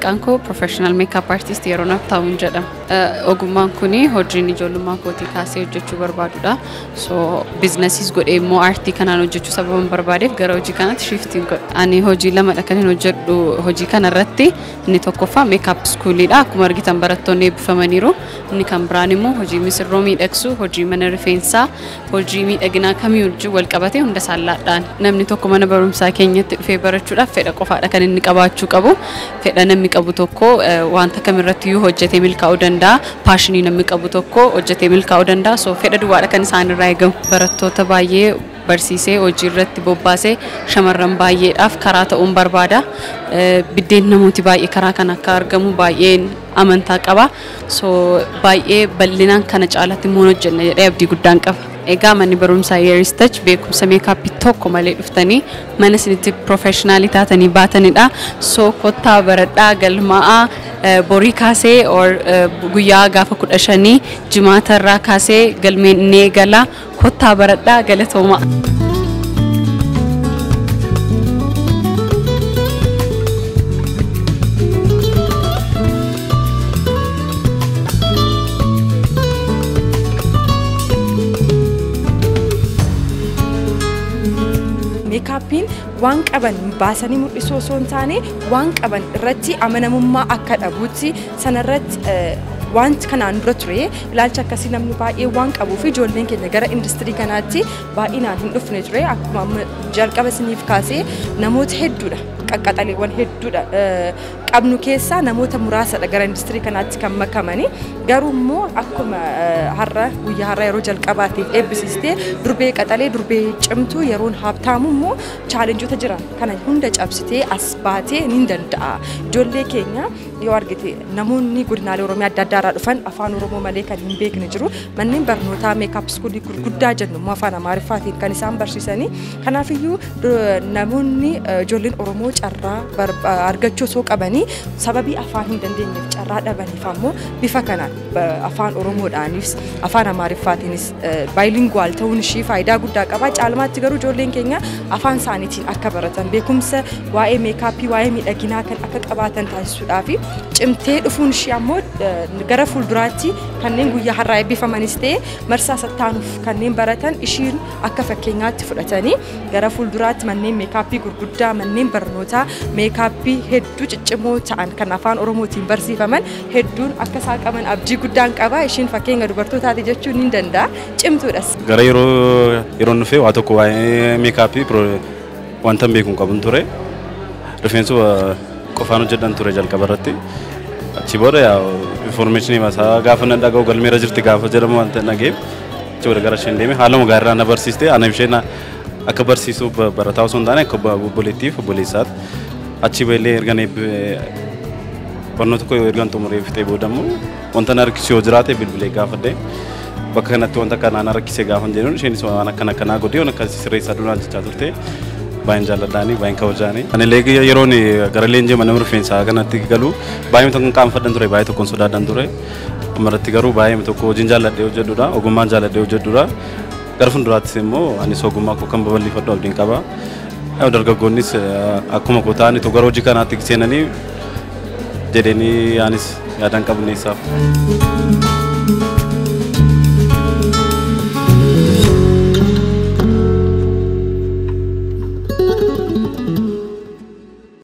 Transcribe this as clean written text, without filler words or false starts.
Maqaan koo professional makeup artist Yeroon Habtaamuun jedhama. Ogummaan kuni hojiin ijoollummaa kootii kaasee hojjechuu barbaadudha. So businessiis godhee immoo aartii kanaan hojjechuu sababan barbaadeef gara hojii kanaatti shiftiin godhe. Ani hojii lamadha kan hin hojjedhu hojii kanarratti. Inni tokkoffaa makeup schoolidha. Akkuma argitan barattoonni eebbifamaniiru. Inni kan biraan immoo hojii misirroo miidhagsuu, hojii mana rifeensaa, hojii miidhaginaa kamii wajjin wal qabatee hunda saallaadhaan. Namni tokko mana barumsaa keenyatti dhufee barachuudhaaf fedha qofaadha kan inni qabaachuu qabu. Fedha namni qabu tokko wanta kamirratti iyyuu hojjetee milkaa'uu danda'a. Passionii namni qabu tokko hojjetee milkaa'uu danda'a. So fedha duwwaadha kan isaan irraa eegamu. Barattoota baay'ee barsiisee hojii irratti bobbaasee shamarran baay'eedhaaf karaa ta'uun barbaada. Biddeen namooti baay'ee karaa kana akka argamu baay'een amantaa qaba. So baay'ee bal'inaan kana caalatti immoo hojjenna jedhee abdii guddaan qaba. Egaa manni barumsaa Yeris Touch beekumsa makeuppii tokko malee dhuftanii mana isinitti professionalii taatanii baatanidha. So kottaa baradhaa galmaa'aa borii kaasee or guyyaa gaafa 15 jimaata irraa kaasee galmeen ni eegala. Kottaa baradhaa galatooma. Makeuppiin waan qaban baasanii mul'isuu osoo hin taane waan qaban irratti amanamummaa akka dhabuutti sanarratti wanti kanaan dura ture ilaalcha akkasii namni baay'ee waan qabuuf ijoolleen keenya gara industirii kanaatti baay'inaan hin dhufne ture. Akkuma amma jalqaba isiniif kaasee namoota hedduudha, qaqqaxaleewwan hedduudha qabnu keessaa namoota muraasadha gara industirii kanaatti kan makamani. Garuu immoo akkuma har'a guyyaa har'a yeroo jalqabaatiif eebbisiistee durbee qaxalee durbee cimtuu Yeroon Habtaamu immoo challengeota jiran kana hunda cabsitee as baatee ni danda'a. Ijoollee keenya yoo argite namoonni godinaalee Oromiyaa adda addaa irraa dhufan afaan Oromoo malee kan hin beekne jiru. Manneen barnootaa makeup schoolii gurguddaa jennu immoo afaan Amaariffaatiin kan isaan barsiisanii. Kanaafiyyuu namoonni ijoolleen Oromoo carraa argachuu osoo qabanii sababii afaan hin dandeenyeef carraa dhabaniif ammoo bifa kanaan afaan Oromoodhaanis afaan Amaariffaatiinis bilingual ta'uun ishii faayidaa guddaa qaba. Caalmaatti garuu ijoolleen keenya afaan isaaniitiin akka baratan beekumsa waa'ee makeuppii waa'ee miidhaginaa kan akka qabaatan taasisuudhaaf cimtee dhufuun ishii ammoo gara fuulduraatti kanneen guyyaa har'aa eebbifamanis ta'e marsaa sattaanuuf kanneen baratan ishiin akka fakkeenyaatti fudhatanii gara fuulduraatti manneen makeuppii gurguddaa manneen barnootaa makeuppii hedduu ciccimoo ta'an kan afaan Oromootiin barsiifaman hedduun akka saaqaman abdii guddaan qaba. Ishiin fakkeenya dubartootaati jechuun ni danda'a. Cimtuudhas. Gara yeroon dhufee waa tokko waa'ee makeuppii wanta hin beeku hin qabun ture. Rifeensa qofaan hojjedhan ture jalqaba irratti. Achi booda informationii masaa gaafa nan dhaga'u galmeera jirti gaafa jedhamu wanta dhageef achi booda gara isheen deeme haaluma gaariidhaan na barsiiste. Ana isheen akka barsiisuu barataa osoo hin taane akka obboleettiif obboleessaatti. Achi baillee ergan barnoota koo ergan xumuree fixee booda immoo wanta na harkisu yoo jiraate bilbilee gaafadhe. Bakka kanatti wanta akkanaa na rakkise gaafa jedhuun isheenis waan akkana akkanaa godhee waan akkasii sirreessaa duraan jechaa turte. Baay'een jaalladhaanii baay'een kabajaanii. Ani illee yeroon gara leenjii mana rifeensaa kanatti galu baay'ee tokkoon qaanfadhan ture, baay'ee tokkoon sodaadhan ture. Ammarratti garuu baay'ee tokko hojiin jaalladhee hojjedhudha, ogummaan jaalladhee hojjedhudha. Gara fuulduraattis immoo anis ogummaa koo kan babal'ifadhu abdiin qaba. Dargaggoonnis akkuma koo ta'anii gara hojii kanaatti seenanii jedhanii anis yaadaan qabu neessaaf.